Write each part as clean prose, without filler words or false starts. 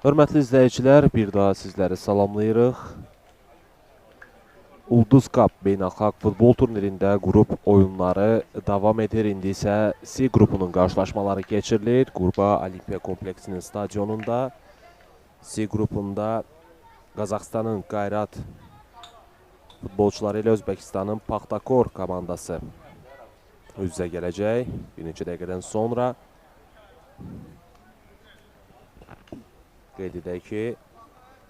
Hörmətli izləyicilər, bir daha sizləri salamlayırıq. Ulduz Cup beynəlxalq futbol turnirində qrup oyunları davam edir. İndi isə C qrupunun qarşılaşmaları keçirilir. Quba Olimpiya Kompleksinin stadionunda C qrupunda Qazaxıstanın Qayrat futbolçuları ilə Özbəkistanın Paxtakor komandası üz-üzə gələcək. Bir neçə dəqiqədən sonra qeyd edək ki,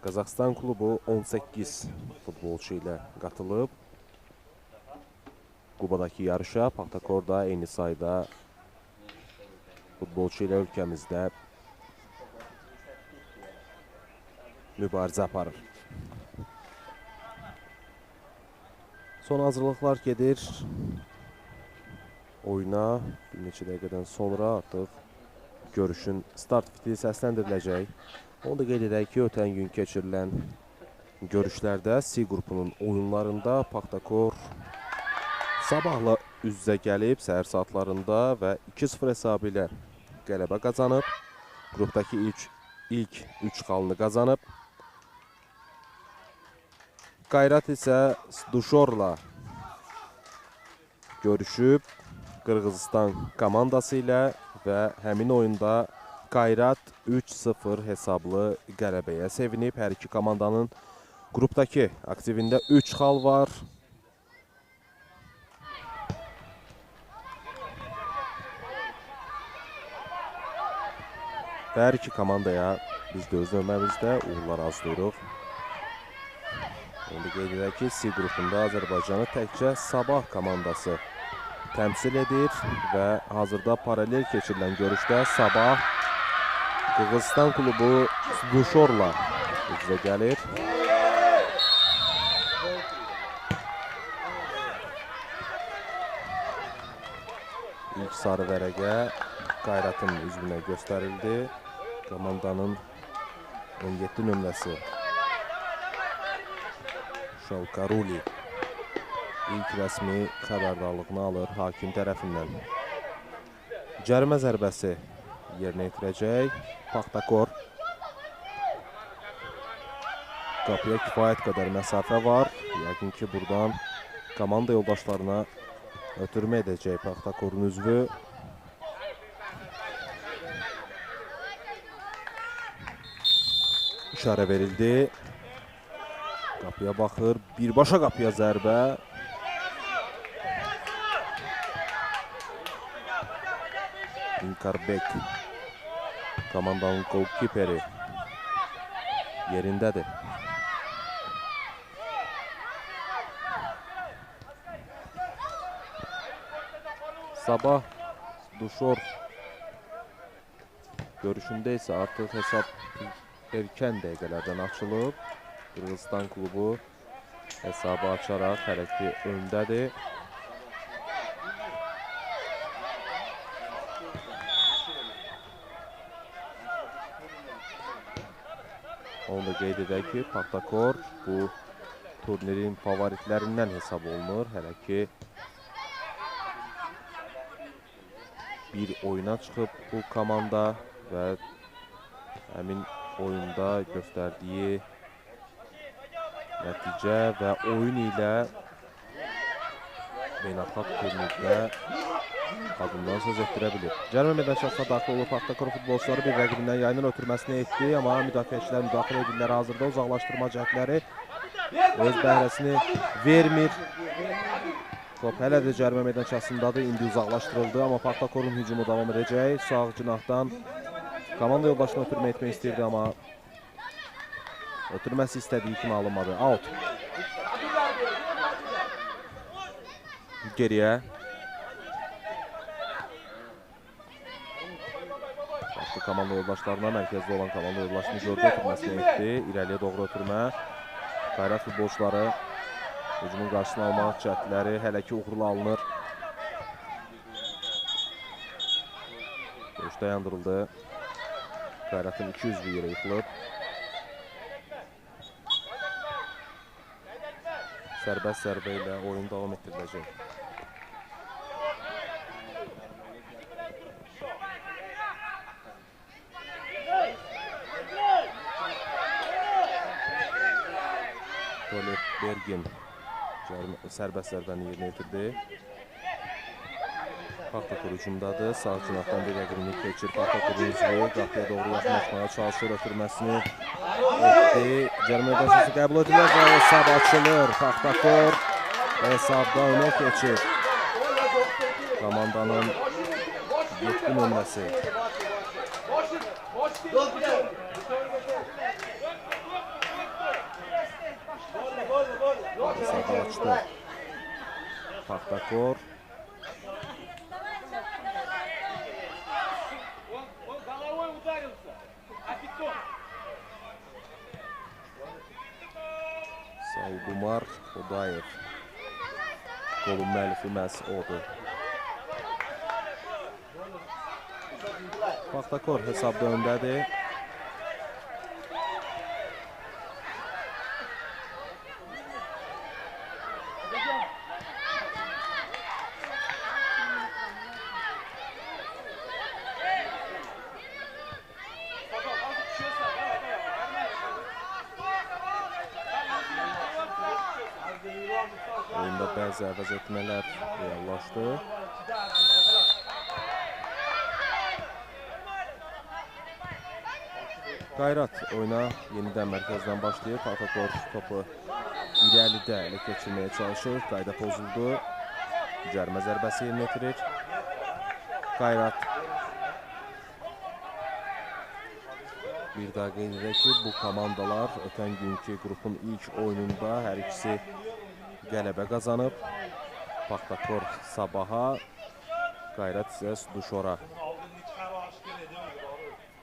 Qazaxıstan klubu 18 futbolçu ilə qatılıb Qubadakı yarışa. Paxtakor da eyni sayda futbolçu ilə ölkəmizdə mübarizə aparır. Son hazırlıqlar gedir oyuna. Bir neçə dəqiqədən sonra artıq görüşün start fitili səsləndiriləcək. Onu da qeyd edək ki, ötən gün keçirilən görüşlərdə C qrupunun oyunlarında Paxtakor Sabahla üz-üzə gəlib səhər saatlarında və 2-0 hesabı ilə qələbə qazanıb. Qrupdakı ilk 3 xalını qazanıb. Qayrat isə Duşorla görüşüb Qırğızistan komandası ilə və həmin oyunda Qayrat 3-0 hesablı qələbəyə sevinib. Hər iki komandanın qrupdakı aktivində 3 xal var. Və hər iki komandaya biz də öz növbəmizdə uğurlar arzulayırıq. Onu da qeyd edək ki, C qrupunda Azərbaycanı təkcə Sabah komandası təmsil edir və hazırda paralel keçirilən görüşdə Sabah Qırğızistan klubu Duşorla üz-üzə gəlir. İlk sarı vərəqə Qayratın üzvünə göstərildi. Komandanın 17 nömrəsi Şalkaruli ilk rəsmi xəbərdarlığını alır hakim tərəfindən. Cərimə zərbəsi yerinə yetirəcək Paxtakor. Qapıya kifayət qədər məsafə var. Yəqin ki, buradan komanda yoldaşlarına ötürmə edəcək Paxtakorun üzvü. İşarə verildi. Qapıya baxır. Birbaşa qapıya zərbə. İnkarbek komandanın golkiperi yerindədir. Sabah Duşor görüşündə isə artıq hesab erkən dəqiqələrdən açılıb. Qırğızistan klubu hesabı açaraq hələ ki öndədir. Onu da qeyd edək ki, Paxtakor bu turnirin favoritlərindən hesab olunur. Hələ ki bir oyuna çıxıb bu komanda və həmin oyunda göstərdiyi nəticə və oyun ilə beynəlxalq turnirdə adından söz etdirə bilir. Cərimə meydançasına daxil olub Paxtakor futbolçuları bir rəqibindən yayının ötürməsini etdi, amma müdafiəçilər müdaxilə edirlər. Hazırda uzaqlaşdırma cəhdləri öz bəhrəsini vermir. Top hələ də cərimə meydançasındadır, indi uzaqlaşdırıldı, amma Paxtakorun hücumu davam edəcək. Sağ cinahdan komanda yoldaşını ötürmə etmək istəyirdi, amma ötürməsi istədiyi kimi alınmadı. Out. Geriyə. Baxdı komanda yoldaşlarına, mərkəzdə olan komanda yoldaşını gördü, ötürməsini etdi. İrəliyə doğru ötürmə. Qayrat futbolçuları hücumun qarşısını almaq cəhdləri hələ ki uğurlu alınır. Görüş dayandırıldı. Qayratın iki üzvü yerə yıxılıb. Sərbəst zərbə ilə oyun davam etdiriləcək. Tolepbergin sərbəst zərbəni yerinə yetirdi. Paxtakor hücumdadır. Sağ cinahdan bir rəqibini keçir. Paxtakorun üzvü qapıya doğru yaxınlaşmağa çalışır. Ötürməsini etdi. Cərimə meydançası qəbul edilir və hesab açılır. Paxtakor hesabda önə keçir. Komandanın 7 nömrəsi. Hesabı açdı. Paxtakor. Saudumar Xodayev. Qolun müəllifi məhz odur. Paxtakor hesabda öndədir. Oyunda bəzi əvəz etmələr reallaşdı. Qayrat oyuna yenidən mərkəzdən başlayır. Paxtakor topu irəlidə ələ keçirməyə çalışır. Qayda pozuldu. Cərimə zərbəsi yerinə yetirir. Qayrat. Bir daha qeyd edək ki, bu komandalar ötən günkü qrupun ilk oyununda hər ikisi qələbə qazanıb. Paxtakor Sabaha, Qayrat isə Duşora.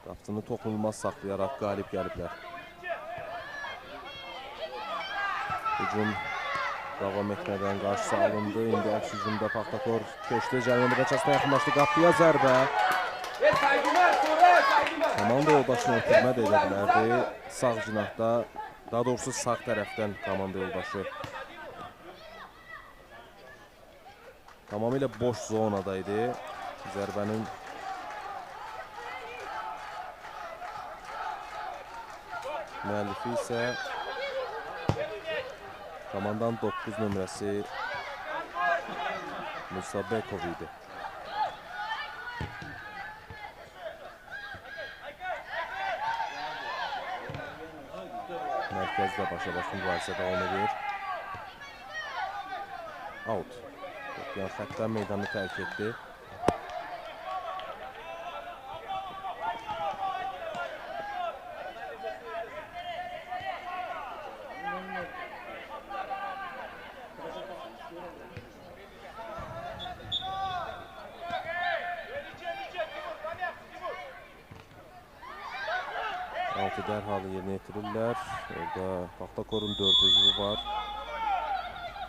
Qapısını toxunulmaz saxlayaraq qalib gəliblər. Hücum davam etmədən qarşısı alındı. İndi əks hücumda Paxtakor keçdi. Cərimə meydançasına yaxınlaşdı. Qapıya zərbə. Komanda yoldaşını ötürmə də edə bilərdi. Sağ cinahda, daha doğrusu sağ tərəfdən komanda yoldaşı tamamilə boş zonada idi. Zərbənin müəllifi isə komandanın 9 nömrəsi Musa Bekov idi. Mərkəzdə başa-baş mübarizə davam edir. Out. Yan xəttdən meydanı tərk etdi. Altı dərhal yerinə yetirirlər. Orada Paxtakorun 4 üzvü var.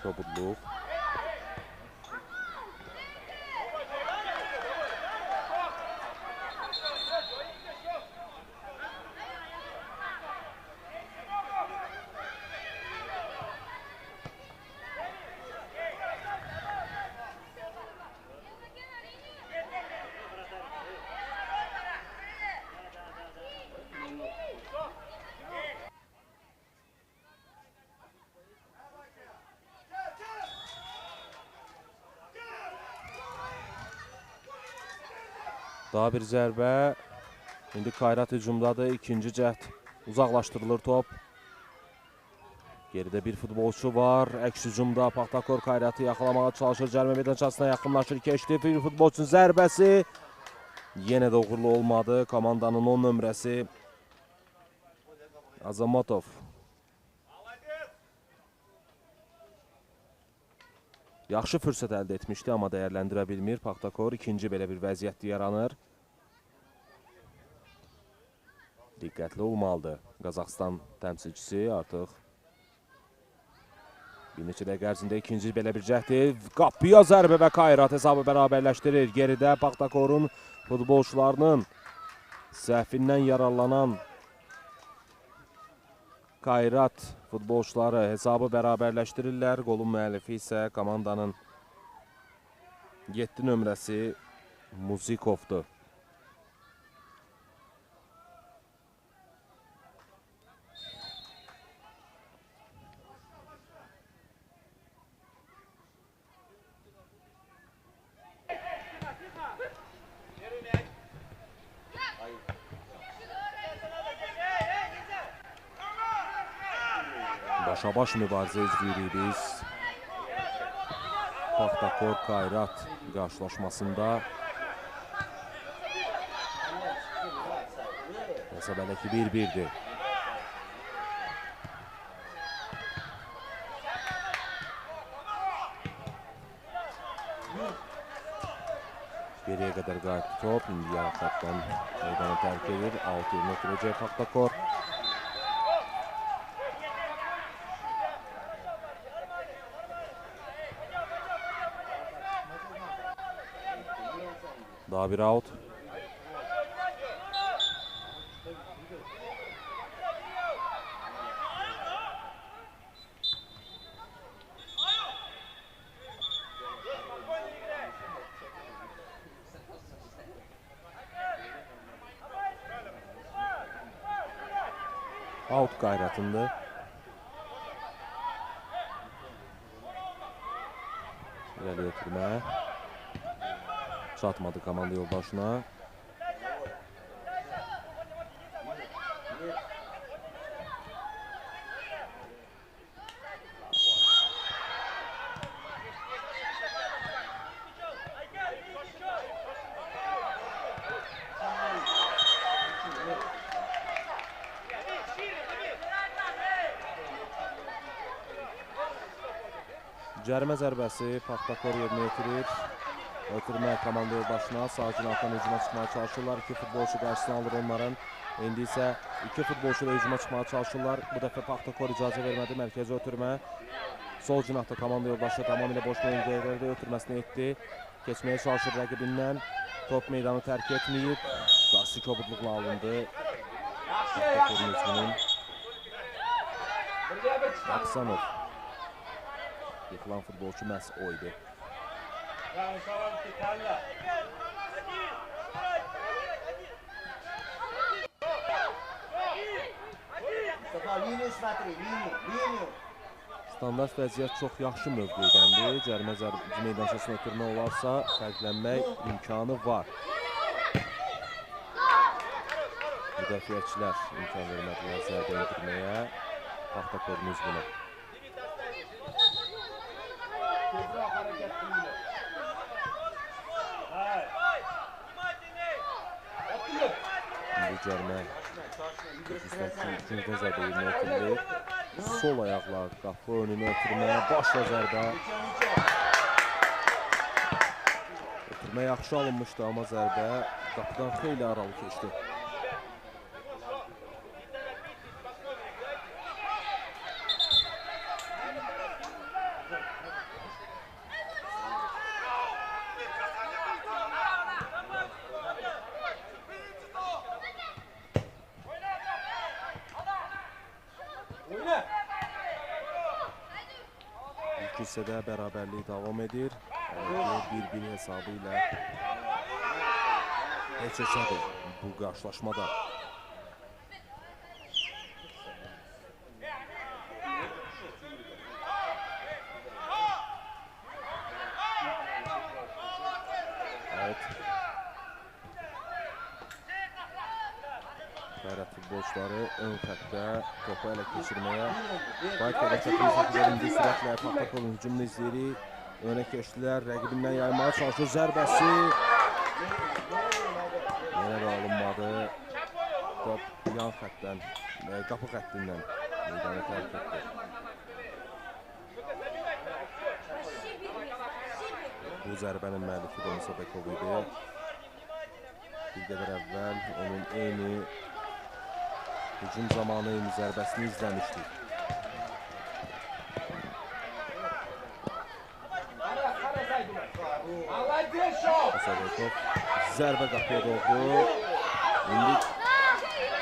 Kobudluq. Daha bir zərbə. İndi Kayrat hücumdadır. İkinci cəhd uzaqlaşdırılır top. Geridə bir futbolçu var. Əks hücumda Paxtakor Kayratı yaxalamağa çalışır. Cərimə meydançasına yaxınlaşır. Keçdi. Bir futbolçunun zərbəsi. Yenə də uğurlu olmadı. Komandanın 10 nömrəsi Azamatov. Yaxşı fürsət əldə etmişdi, amma dəyərləndirə bilmir. Paxtakor ikinci belə bir vəziyyət yaranır. Diqqətli olmalıdır. Qazaxıstan təmsilçisi artıq bir neçə dəqiqə ərzində ikinci belə bir cəhdi. Qapıya zərbə və Kayrat hesabı bərabərləşdirir. Geridə Paxtakorun futbolçularının səhvindən yararlanan Kayrat futbolçuları hesabı bərabərləşdirirlər. Qolun müəllifi isə komandanın 7 nömrəsi Muzikovdur. Başa-baş mübarizə izləyirik biz. Paxtakor Kayrat qarşılaşmasında. Hesab hələ ki 1-1-dir. Geriyə qədər qayıtdı top. İndi yan xətdən meydanı tərk edir. Alt yerinə ötürəcək Paxtakor. Daha bir out. Out Kayrat'ındı. İrəli ötürmə. Çatmadı komanda yoldaşına. Cərimə zərbəsi Paxtakor yerinə yetirir. Ötürmə komanda yoldaşına, sağ cinahdan hücuma çıxmağa çalışırlar. İki futbolçu qarşısını alır onların. İndi isə iki futbolçu da hücuma çıxmağa çalışırlar. Bu dəfə Paxtakor icazə vermədi mərkəzi ötürmə. Sol cinahda komanda yoldaşı tamamilə boş mövqelərdə ötürməsini etdi. Keçməyə çalışır rəqibindən. Top meydanı tərk etməyib. Qarşı kobudluqla alındı. Paxtakorun hücumunun. Aksanov. Yıxılan futbolçu məhz o idi. Standart vəziyyət çox yaxşı mövqeydəndir. Cərimə meydançasına ötürmə olarsa fərqlənmək imkanı var. Müdafiəçilər imkan vermədilər zərbə endirməyə. Paxtakorun üzvünə. İndi cərimə üçüncüdən zərbə yerinə yetirilir. Sol ayaqla qapı önünə ötürmə, başla zərbə. Ötürmə yaxşı alınmışdı, amma zərbə qapıdan xeyli aralı keçdi. Hissədə bərabərlik davam edir. 1-1 hesabı ilə heç heçədir bu qarşılaşmada. Evet. Qeyrət futbolçuları ön xəttdə topu ələ keçirməyə Bayt hərəkətini indi sürətlə Paxtakorun hücumunu izləyirik. Önə keçdilər, rəqibindən yaymağa çalışır. Zərbəsi yenə də alınmadı. Top yan xəttdən, qapı xəttindən meydanı tərk etdi. Bu zərbənin müəllifi də Musabekov idi. Bir qədər əvvəl onun eyni hücum zamanı eyni zərbəsini izləmişdik. Musabekov zərbə qapıya doğru. İndi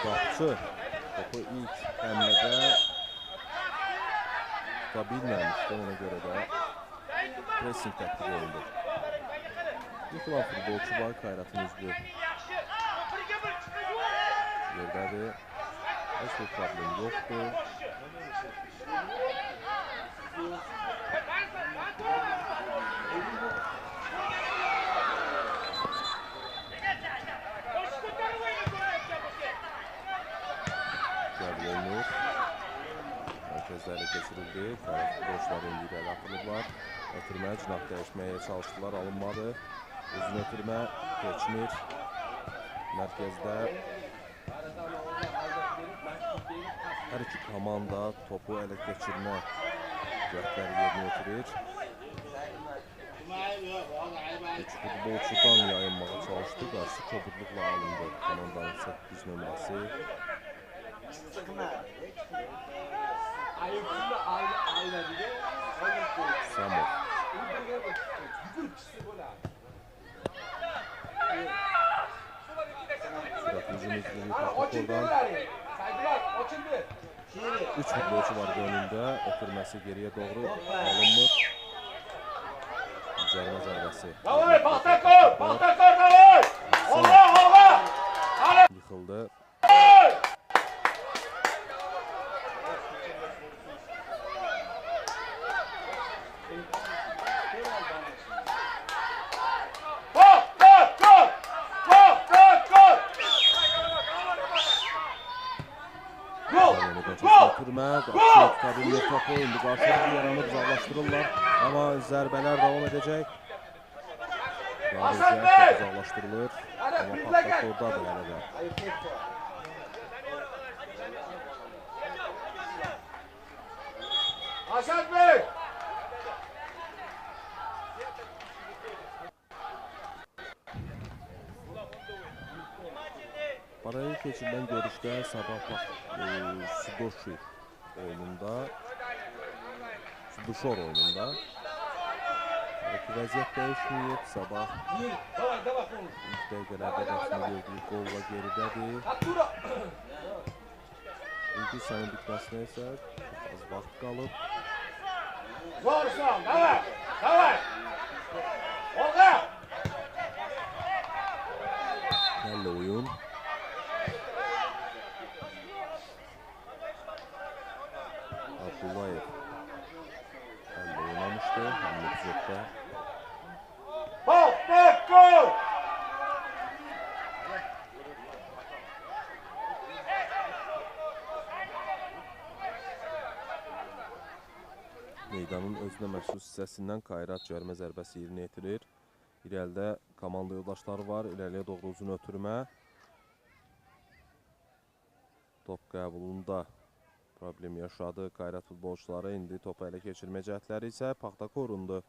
qapçı topu ilk həmlədə tuta bilməmişdi, ona görə də pressing tətbiq olundu. Yıxılan futbolçu var, Kayratın üzvü yerdədir. Heç bir problem yoxdur. Qəbul olunur. Mərkəzdə ələ keçirildi. Qayrət futbolçuları indi irəli atılıblar. Ötürmə, cinah dəyişməyə çalışdılar, alınmadı. Uzun ötürmə keçmir. Mərkəzdə hər iki komanda topu ələ keçirmə cəhdləri yerinə yetirir. Üç futbolçudan yayınmağa çalışdı. Qarşısı kobudluqla alındı. Komandanın 8 nömrəsi. Samov. Sürətli hücum izləyir Paxtakordan. 3 futbolçu var önündə. Ötürməsi geriyə doğru alınmır. Cərimə zərbəsi. Davay, Paxtakor! Paxtakor, davay! Allah, Allah! Yıxıldı. Paxtakor! Paxtakor! Gol! Gol! Ötürmə, qarşıya tuta bilmir topu. İndi qarşılıqlı yaranıb uzaqlaşdırırlar. Amma zərbələr davam edəcək. Hasan bəy! Uzaqlaşdırılır. Amma Paxtakordadır hələ də. Hasan bəy! Paralel keçirilən görüşdə Sabah Sudoşi oyununda, Suduşor oyununda ki vəziyyət dəyişməyib. Sabah ilk dəqiqələrdə qarşısında gördüyü qolla geridədir. İlk hissənin bitməsinə isə çox az vaxt qalıb. Zorsan, davay, davay! Olqa! Kəllə oyun. Abdullayev əllə oynamışdı həmin epizodda. Paxtakor! Meydanın özünə məxsus hissəsindən Kayrat cərimə zərbəsi yerinə yetirir. İrəlidə komanda yoldaşları var. İrəliyə doğru uzun ötürmə. Top qəbulunda problem yaşadı Kayrat futbolçuları. İndi topu ələ keçirmə cəhdləri isə Paxtakorundur.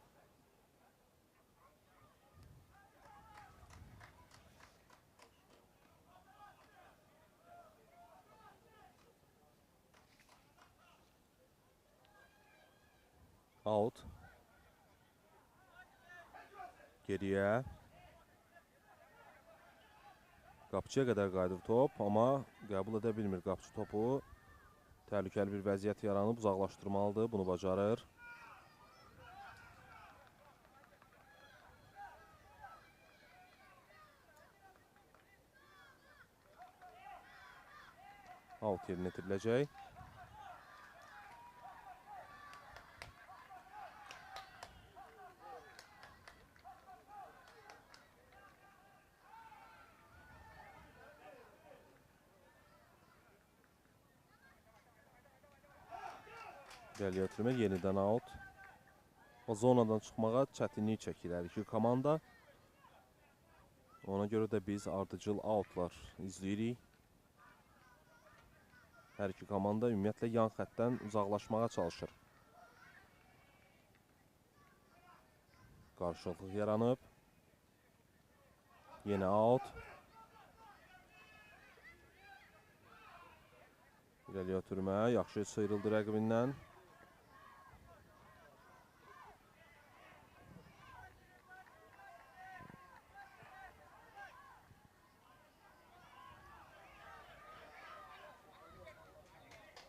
Out. Geriyə. Qapçıya qədər qayıdıb top, amma qəbul edə bilmir qapçı topu. Təhlükəli bir vəziyyət yaranıb, uzaqlaşdırmalıdır, bunu bacarır. Out yerinə yetiriləcək. İrəliyə ötürmə, yenidən out. O zonadan çıxmağa çətinlik çəkir hər iki komanda. Ona görə də biz ardıcıl outlar izləyirik. Hər iki komanda ümumiyyətlə yan xəttdən uzaqlaşmağa çalışır. Qarşılıqlıq yaranıb. Yenə out. İrəliyə ötürmə, yaxşı sıyrıldı rəqibindən.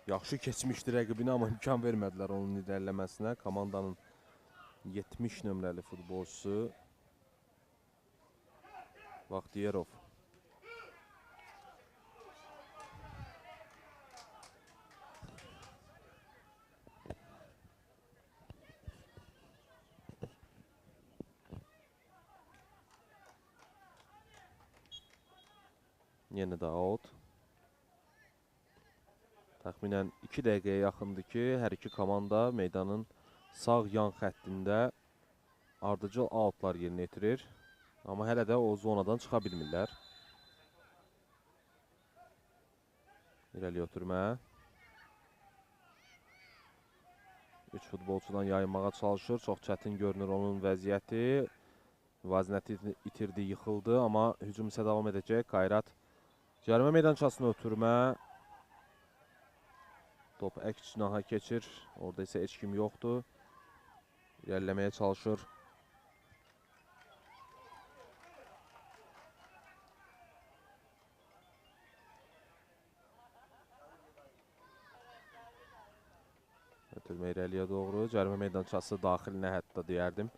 Yaxşı keçmişdi rəqibini, amma imkan vermədilər onun irəliləməsinə. Komandanın 70 nömrəli futbolçusu Vaxtiyerov. Yenə də out. Təxminən 2 dəqiqəyə yaxındır ki, hər iki komanda meydanın sağ yan xəttində ardıcıl outlar yerinə yetirir. Amma hələ də o zonadan çıxa bilmirlər. İrəli ötürmə. 3 futbolçudan yayınmağa çalışır. Çox çətin görünür onun vəziyyəti. Vazinəti itirdi, yıxıldı, amma hücum isə davam edəcək. Kayrat cərimə meydançasını ötürmə. Top əks cinaha keçir. Orada isə heç kim yoxdur. İrəliləməyə çalışır. Ötürmə irəliyə doğru. Cərimə meydançası daxilinə hətta deyərdim.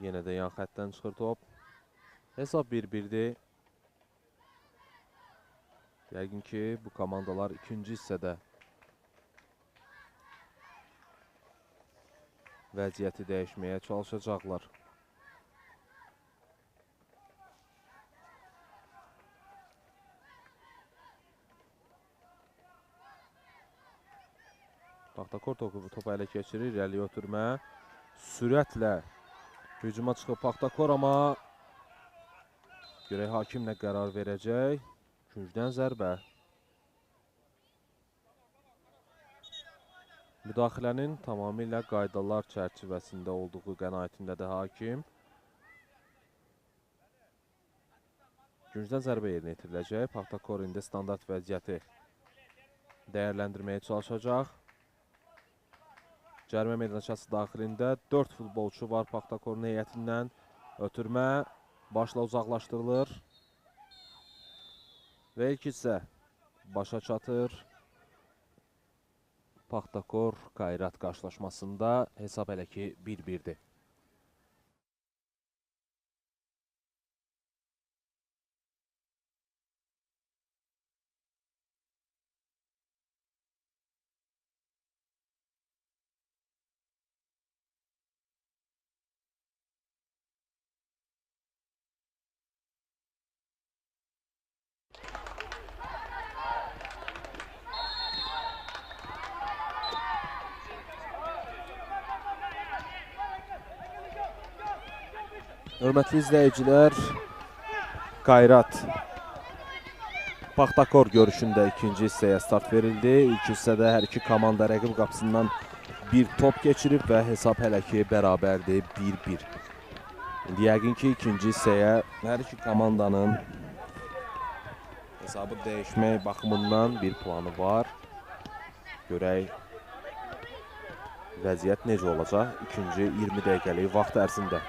Yenə də yan xəttdən çıxır top. Hesab 1-1-dir. Yəqin ki, bu komandalar ikinci hissədə vəziyyəti dəyişməyə çalışacaqlar. Paxtakor topu ələ keçirir, irəliyə ötürmə. Sürətlə hücuma çıxıb Paxtakor, amma görək hakim nə qərar verəcək. Küncdən zərbə. Müdaxilənin tamamilə qaydalar çərçivəsində olduğu qənaətindədir hakim. Küncdən zərbə yerinə yetiriləcək. Paxtakor indi standart vəziyyəti dəyərləndirməyə çalışacaq. Cərimə meydançası daxilində 4 futbolçu var Paxtakorun heyətindən. Ötürmə başla uzaqlaşdırılır. Və ilk hissə başa çatır. Paxtakor Kayrat qarşılaşmasında hesab hələ ki 1-1-dir. Hörmətli izləyicilər, Kayrat Paxtakor görüşündə ikinci hissəyə start verildi. İlk hissədə hər iki komanda rəqib qapısından bir top keçirib və hesab hələ ki bərabərdir 1-1. İndi yəqin ki, ikinci hissəyə hər iki komandanın hesabı dəyişmək baxımından bir planı var. Görək vəziyyət necə olacaq ikinci 20 dəqiqəlik vaxt ərzində.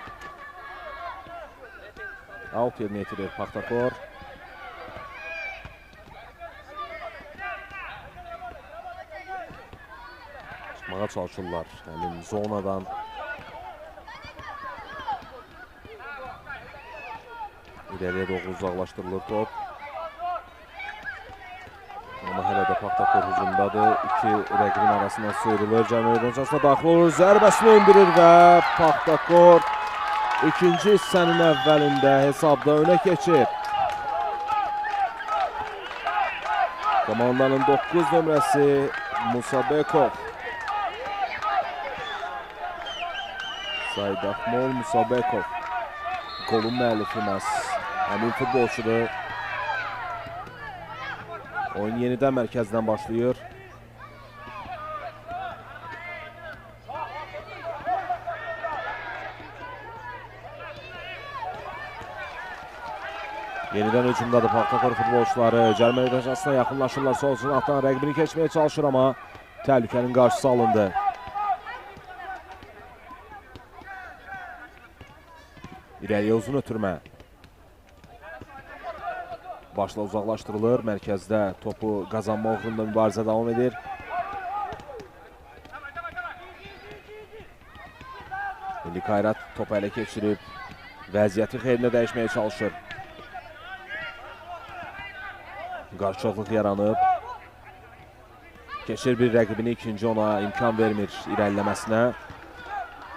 Out yerinə yetirir Paxtakor. Çıxmağa çalışırlar həmin zonadan. İrəliyə doğru uzaqlaşdırılır top. Amma hələ də Paxtakor hücumdadır. İki rəqibin arasından sıyrılır. Cərimə meydançasına daxil olur. Zərbəsini endirir və Paxtakor ikinci hissənin əvvəlində hesabda önə keçir. Komandanın 9 nömrəsi Musabekov. Saidahmol Musabekov. Qolun müəllifi məhz həmin futbolçudur. Oyun yenidən mərkəzdən başlayır. Yenidən hücumdadır Paxtakor futbolçuları. Cərimə meydançasına yaxınlaşırlar. Sol cinahdan rəqibini keçməyə çalışır, amma təhlükənin qarşısı alındı. İrəliyə uzun ötürmə. Başla uzaqlaşdırılır. Mərkəzdə topu qazanma uğrunda mübarizə davam edir. İndi Kayrat topu ələ keçirib. Vəziyyəti xeyrinə dəyişməyə çalışır. Qarşılıqlıq yaranıb. Keçir bir rəqibini, ikinci ona imkan vermir irəliləməsinə.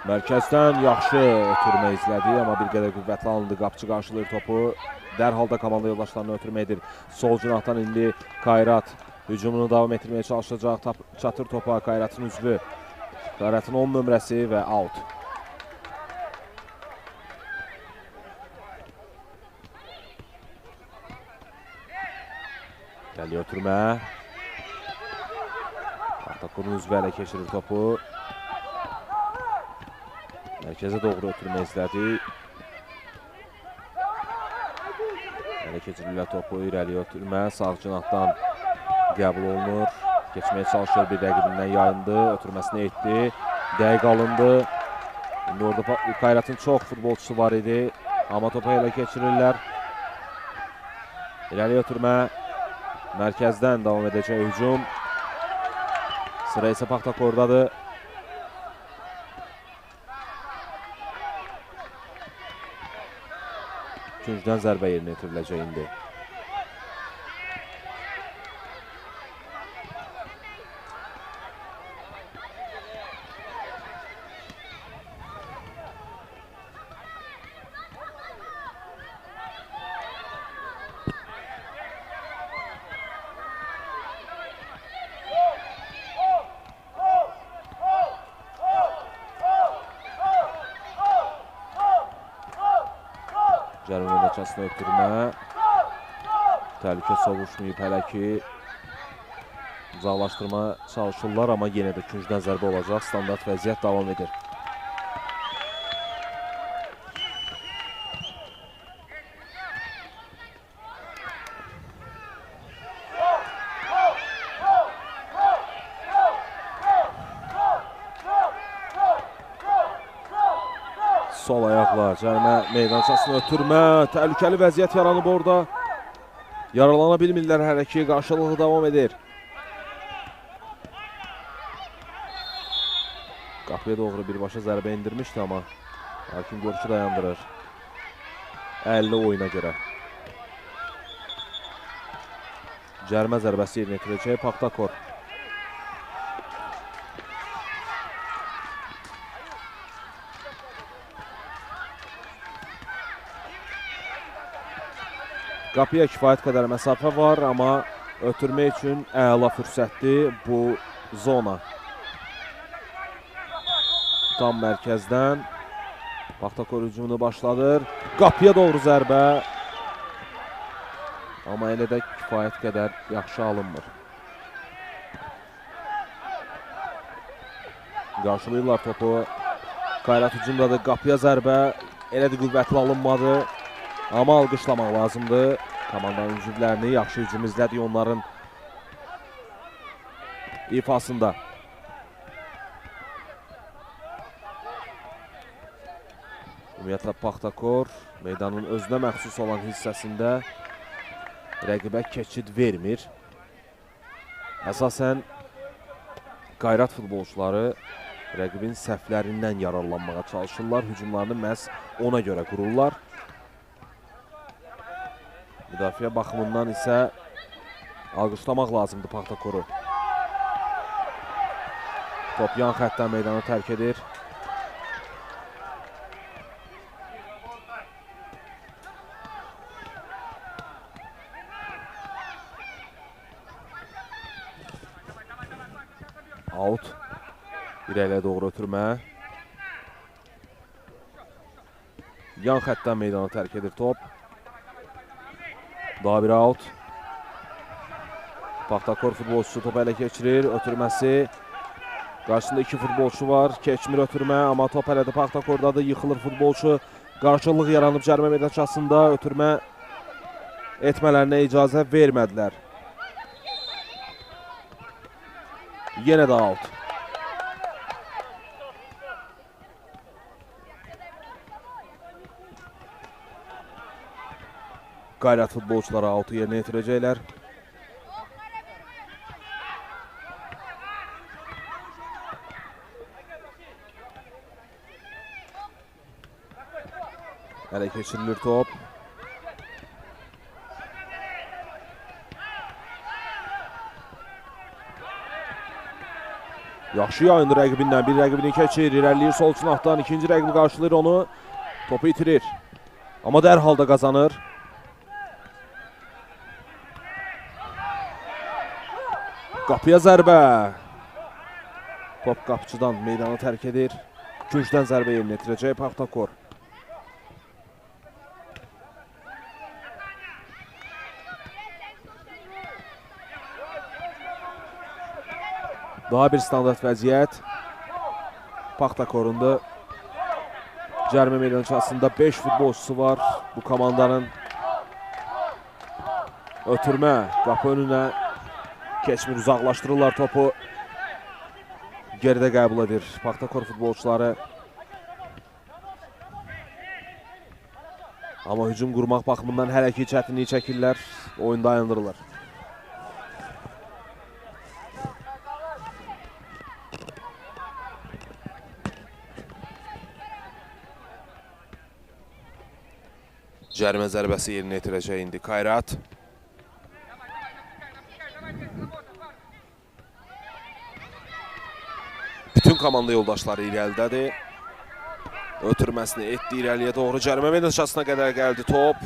Mərkəzdən yaxşı ötürmə izlədi, amma bir qədər qüvvətli alındı. Qapçı qarşılayır topu. Dərhal da komanda yoldaşlarını ötürmə edir. Sol cinahdan indi Kayrat hücumunu davam etdirməyə çalışacaq. Çatır topa Kayratın üzvü. Kayratın 10 nömrəsi və out. Gəliyor ötürmə. Paxtakorun üzvü ələ keçirir topu. Mərkəzə doğru ötürmə izlədi. Ələ keçirirlər topu, irəli ötürmə. Sağ cinahdan qəbul olunur. Keçməyə çalışır, bir rəqibindən yayındı. Ötürməsini etdi. Dəqiq alındı. İndi orada Kayratın çox futbolçusu var idi. Amma topu elə keçirirlər. İrəli ötürmə. Mərkəzdən davam edəcək hücum. Sıra isə Paxtakordadır. Küncdən zərbə yerinə yetiriləcək indi. Cərmə meydançasına ötürmə. Təhlükə sovuşmayıb hələ ki. Uzaqlaşdırma çalışırlar, amma yenə də küncdən zərbə olacaq. Standart vəziyyət davam edir. Sol ayaqla cərmə meydançasına ötürmə. Təhlükəli vəziyyət yaranıb orada. Yaralana bilmirlər hələ ki. Qarşılığı davam edir. Qapıya doğru birbaşa zərbə indirmişdi, amma hakim görüşü dayandırır. 50 oyuna görə. Cərmə zərbəsi yerinə yetirəcək Paxtakor. Qapıya kifayət qədər məsafə var, amma ötürmək üçün əla fürsətdir bu zona. Tam mərkəzdən Paxtakor hücumunu başladır. Qapıya doğru zərbə. Amma elə də kifayət qədər yaxşı alınmır. Qarşılayırlar topu. Kayrat hücumdadır. Qapıya zərbə. Elə də qüvvətli alınmadı. Amma alqışlamaq lazımdır. Komandanın üzvlərini yaxşı hücum izlədik onların ifasında. Ümumiyyətlə Paxtakor meydanın özünə məxsus olan hissəsində rəqibə keçid vermir. Əsasən Kayrat futbolçuları rəqibin səhvlərindən yararlanmağa çalışırlar. Hücumlarını məhz ona görə qururlar. Müdafiə baxımından isə alqışlamaq lazımdır Paxtakoru. Top yan xəttdən meydanı tərk edir. Out. İrəliyə doğru ötürmə. Yan xəttdən meydanı tərk edir top. Daha bir out. Paxtakor futbolçusu topu ələ keçirir. Ötürməsi. Qarşısında iki futbolçu var. Keçmir ötürmə, amma top hələ də Paxtakordadır. Yıxılır futbolçu. Qarşılıq yaranıb cərmə meydançasında. Ötürmə etmələrinə icazə vermədilər. Yenə də out. Kayrat futbolçuları outu yerinə yetirəcəklər. Hələ keçirilir top. Yaxşı yayındı rəqibindən. Bir rəqibini keçir, irəliləyir sol cinahdan. İkinci rəqibi qarşılayır onu. Topu itirir. Amma dərhal da qazanır. Qapıya zərbə. Top qapıcıdan meydanı tərk edir. Küncdən zərbə yerinə yetirəcək Paxtakor. Daha bir standart vəziyyət. Paxtakorun da cərimə meydançasında 5 futbolçusu var bu komandanın. Ötürmə qapı önünə keçmir, uzaqlaşdırırlar topu. Geridə qəbul edir Paxtakor futbolçuları. Amma hücum qurmaq baxımından hələ ki çətinlik çəkirlər, oyunu dayandırırlar. Cərimə zərbəsi yerinə yetirəcək indi Kayrat. Bütün komanda yoldaşları irəlidədir. Ötürməsini etdi irəliyə doğru. Cərimə meydançasına qədər gəldi top.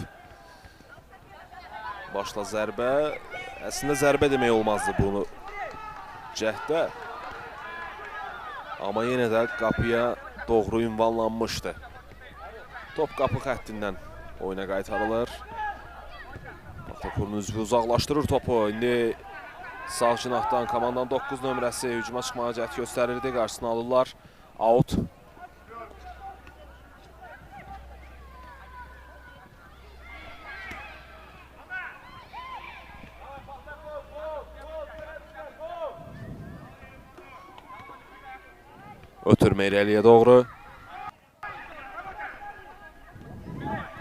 Başla zərbə. Əslində zərbə demək olmazdı bunu cəhddə. Amma yenə də qapıya doğru ünvanlanmışdı. Top qapı xəttindən oyuna qaytarılır. Paxtakorun üzvü uzaqlaşdırır topu. İndi sağ cinahdan komandanın 9 nömrəsi hücuma çıxmağa cəhd göstərirdi. Qarşısını alırlar. Out. Ötürmə irəliyə doğru.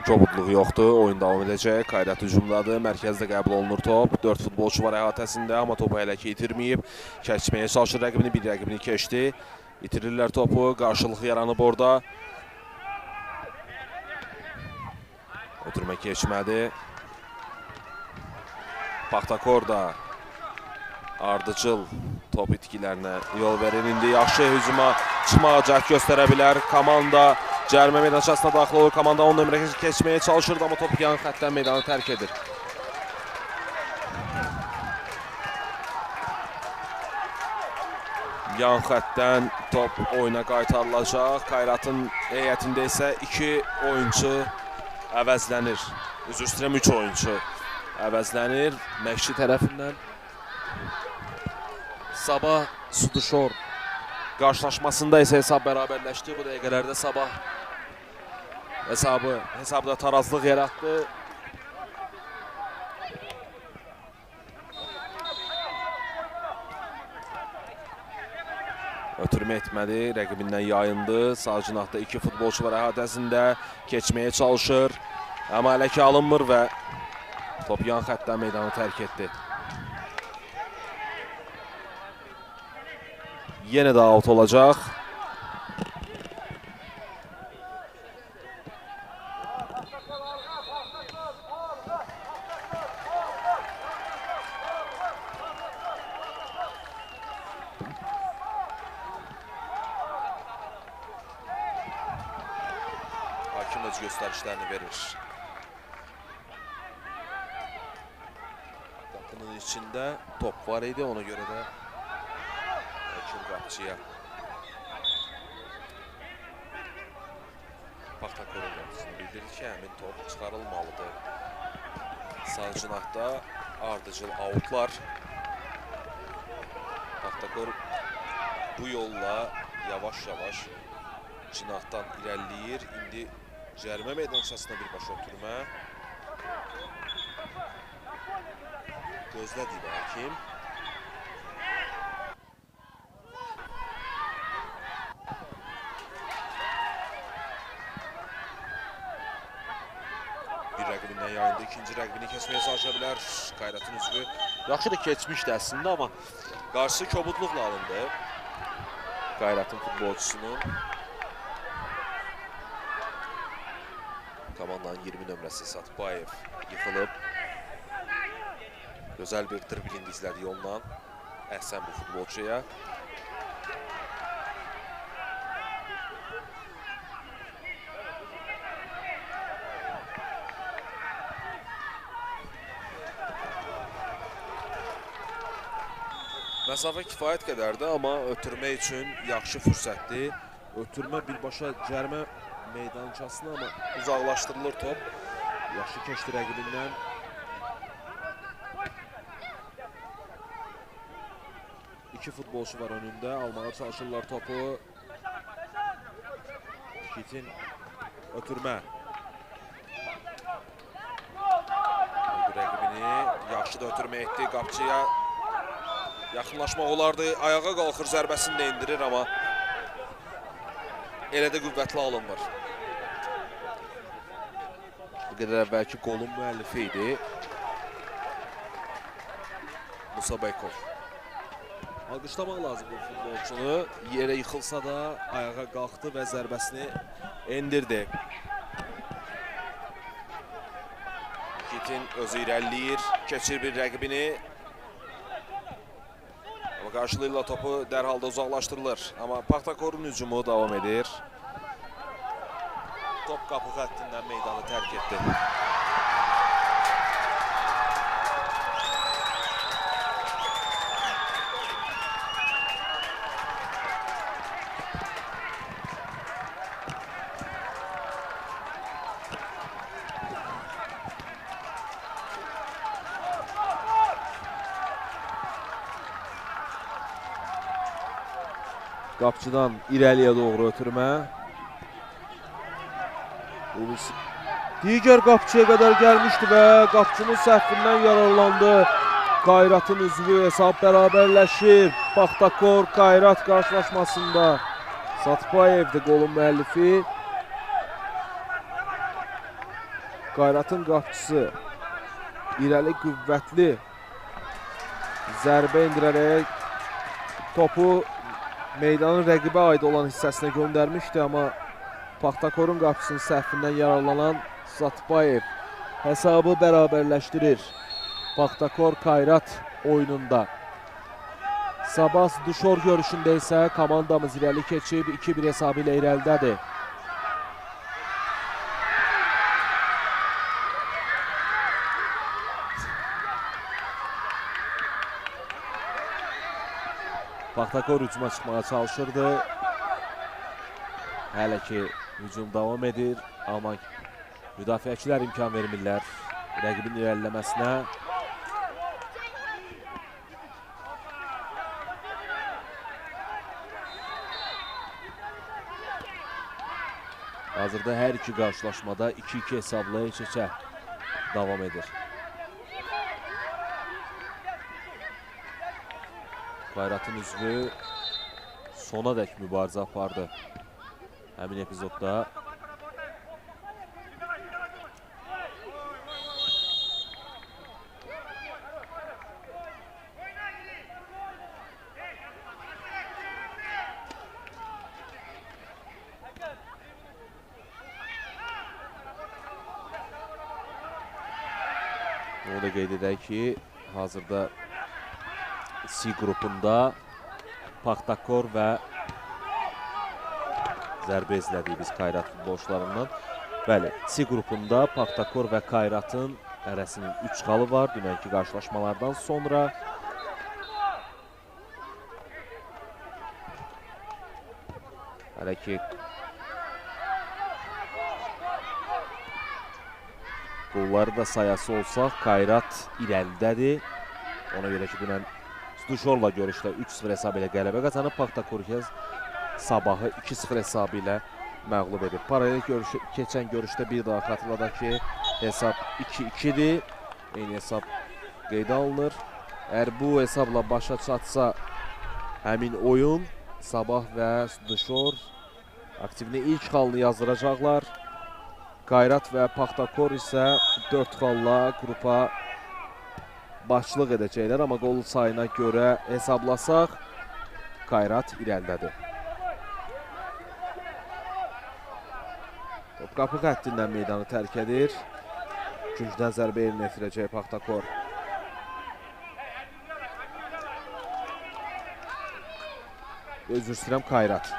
Kobudluq yoxdur, oyun davam edəcək. Kayrat hücumdadır, mərkəzdə qəbul olunur top. 4 futbolçu var əhatəsində, amma topu hələ ki itirməyib. Keçməyə çalışır rəqibini, bir rəqibini keçdi. İtirirlər topu, qarşılıq yaranıb orada. Ötürmə keçmədi. Paxtakor da ardıcıl top itkilərinə yol verir. İndi yaxşı hücuma çıxmağa cəhd göstərə bilər. Komanda cərimə meydançasına daxil olur. Komanda 10 nömrə keçməyə çalışırdı, amma top yan xəttdən meydanı tərk edir. Yan xəttdən top oyuna qaytarılacaq. Kayratın heyətində isə 2 oyunçu əvəzlənir. Üzr istəyirəm, 3 oyunçu əvəzlənir məşqçi tərəfindən. Sabah Suduşor qarşılaşmasında isə hesab bərabərləşdi. Bu dəqiqələrdə Sabah hesabda tarazlıq yaratdı. Ötürmə etmədi, rəqibindən yayındı. Sağ cinahda 2 futbolçu var əhatəsində, keçməyə çalışır. Amma hələ ki alınmır və top yan xəttdən meydanı tərk etdi. Yenə də out olacaq. Hakim öz göstərişlərini verir. Qapının içində top var idi, ona görə də hakim qapıçıya Paxtakorun qapısını bildirir ki, həmin top çıxarılmalıdır. Sağ cinahda ardıcıl outlar. Paxtakor bu yolla yavaş-yavaş cinahdan irəliləyir. İndi cərimə meydançasına birbaşa ötürmə. Gözlə deyir hakim. Bir rəqibindən yayındı, ikinci rəqibini keçməyə çalışa bilər. Kayratın üzvü yaxşı da keçmişdi əslində, amma qarşısı kobudluqla alındı Kayratın futbolçusunun. Komandanın 20 nömrəsi Satbayev yıxılıb. Gözəl bir dribling izlədi yolla Əhsən bu futbolçuya. Məsafə kifayət qədərdir, amma ötürmə üçün yaxşı fürsətdir. Ötürmə birbaşa cərimə meydançasına, amma uzaqlaşdırılır top. Yaxşı keçdi rəqibindən. İki futbolçu var önündə, almağa çalışırlar topu. Nikitin ötürmə. Rəqibini yaxşı da ötürmə etdi. Qapçıya yaxınlaşmaq olardı. Ayağa qalxır, zərbəsini də endirir, amma elə də qüvvətli alınmır. Bu qədər əvvəlki qolun müəllifi idi Musa Beykov. Alqışlamaq lazım bu futbolçunu. Yerə yıxılsa da ayağa qalxdı və zərbəsini endirdi. Nikitin özü irəliləyir, keçir bir rəqibini. Amma qarşılığıyla topu dərhal da uzaqlaşdırılır. Amma Paxtakorun hücumu davam edir. Top qapı xəttindən meydanı tərk etdi. Qapçıdan irəliyə doğru ötürmə. Digər qapçıya qədər gəlmişdi və qapçının səhvindən yararlandı. Qayratın üzvü, hesab bərabərləşir. Paxtakor Qayrat qarşılaşmasında Satpayevdir qolun müəllifi. Qayratın qapçısı irəli qüvvətli zərbə endirərək topu meydanın rəqibə aid olan hissəsinə göndərmişdi, amma Paxtakorun qapısının səhvindən yararlanan Satpayev hesabı bərabərləşdirir. Paxtakor Kayrat oyununda. Sabah Duşor görüşündə isə komandamız irəli keçib 2-1 hesabı ilə irəlidədir. Paxtakor hücuma çıxmağa çalışırdı. Hələ ki hücum davam edir, amma müdafiəçilər imkan vermirlər rəqibin irəliləməsinə. Hazırda hər iki qarşılaşmada 2-2 hesabla heç-heçə davam edir. Qayratın üzvü sona dək mübarizə apardı həmin epizodda. Onu da qeyd edək ki, hazırda C qrupunda Paxtakor və zərbə izlədik biz Kayrat futbolçularından. Bəli, C qrupunda Paxtakor və Kayratın hərəsinin 3 xalı var dünənki qarşılaşmalardan sonra. Hələ ki qolları da sayası olsaq, Kayrat irəlidədir. Ona görə ki, dünən Duşorla görüşdə 3-0 hesabı ilə qələbə qazanıb. Paxtakor Sabahı 2-0 hesabı ilə məğlub edib. Paralel keçən görüşdə bir daha xatırladaq ki, hesab 2-2-dir. Eyni hesab qeydə alınır. Əgər bu hesabla başa çatsa həmin oyun, Sabah və Duşor aktivini ilk xalını yazdıracaqlar. Kayrat və Paxtakor isə 4 xalla qrupa başçılıq edəcəklər. Amma qol sayına görə hesablasaq, Kayrat irəlidədir. Top qapı xəttindən meydanı tərk edir. Küncdən zərbə yerinə yetirəcək Paxtakor. Özür istəyirəm, Kayrat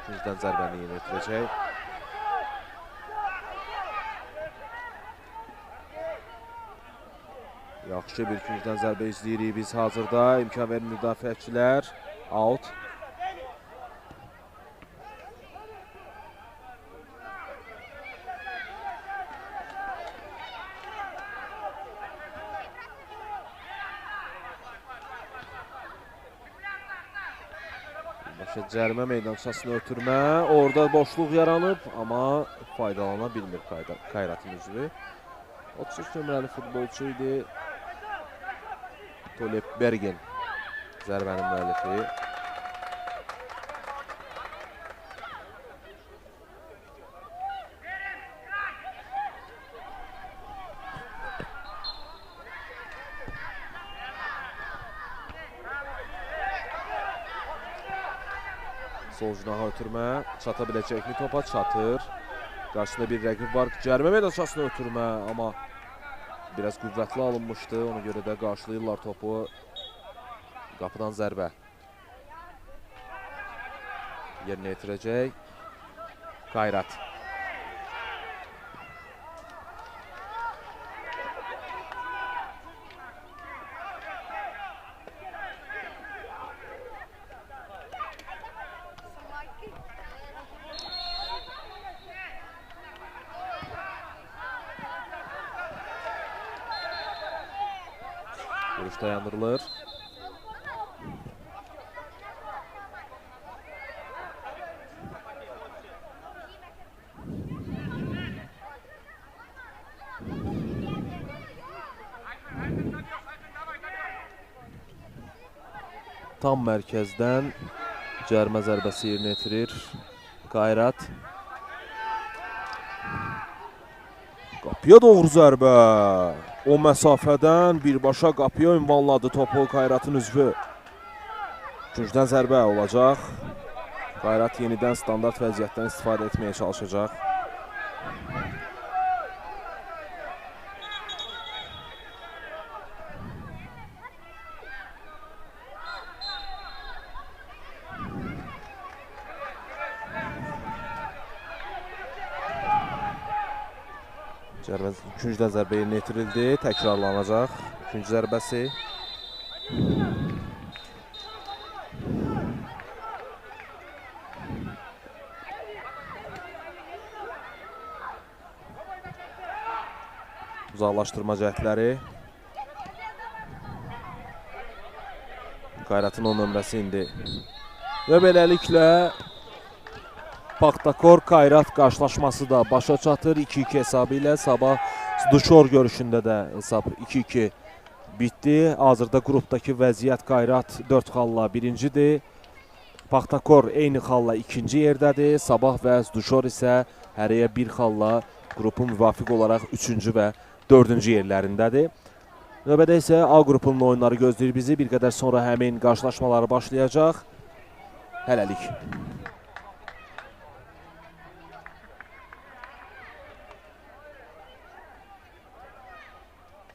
küncdən zərbəni yerinə yetirəcək. Yaxşı bir küncdən zərbə izləyirik biz hazırda. İmkan verir müdafiəçilər. Out. Başa cərimə meydançasını ötürmə. Orada boşluq yaranıb, amma faydalana bilmir Kayratın üzvü. 33 nömrəli futbolçu idi. Tolep Bergen zərbənin müəllifi. Sol cinaha ötürmə. Çata biləcəkmi topa? Çatır. Qarşısında bir rəqib var. Cərimə meydançasına ötürmə, amma biraz qüvvətli alınmışdı. Ona görə də qarşılayırlar topu. Qapıdan zərbə yerinə yetirəcək Kayrat. Görüş dayandırılır. Tam mərkəzdən cərimə zərbəsi yerinə yetirir Kayrat. Qapıya doğru zərbə. O məsafədən birbaşa qapıya ünvanladı topu Kayratın üzvü. Küncdən zərbə olacaq. Kayrat yenidən standart vəziyyətdən istifadə etməyə çalışacaq. Üçüncüdən zərbə yerinə yetirildi. Təkrarlanacaq. Üçüncü zərbəsi. Uzaqlaşdırma cəhdləri. Kayratın 10 nömrəsi indi. Və beləliklə Paxtakor Kayrat qarşılaşması da başa çatır. 2-2 hesabı ilə sabah Duşor görüşündə də hesab 2-2 bitdi. Hazırda qrupdakı vəziyyət Kayrat 4 xalla birincidir. Paxtakor eyni xalla ikinci yerdədir. Sabah və Duşor isə hərəyə bir xalla qrupun müvafiq olaraq 3-cü və 4-cü yerlərindədir. Növbədə isə A qrupunun oyunları gözləyir bizi. Bir qədər sonra həmin qarşılaşmaları başlayacaq. Hələlik.